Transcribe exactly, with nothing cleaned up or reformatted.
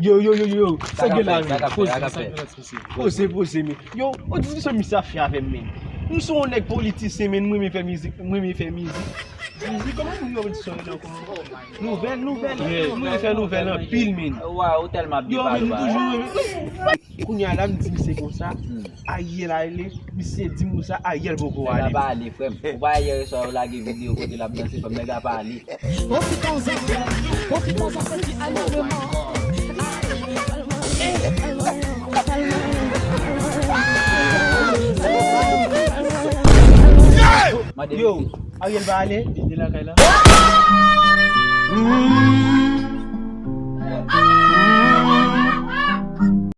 Yo, yo, yo, yo, sa gen la, men? Poze, sa gen la, ti mesye. Poze, poze, men. Yo, on diskisyon misye ap fè avè m, men. M se yon nèg politisyen, men m renmen fè mizik, m renmen fè mizik. Mizik, kòman pou yon diskisyon ankò? Nouvèl, nouvèl. M renmen fè nouvèl anpil, men. Yo, men m toujou renmen. Kounye a la, m di misye konsa. Ariel a rele, misye di m konsa, Ariel poko ale. Nèg la pa ale, frè m. Ou pa yè swa yo lage videyo kote l ap danse, frè m, nèg la pa ale. Pwofite an zafè, pwofite an zafè ki ale devan. Yo, Ariel pa ale. Li te lakay la.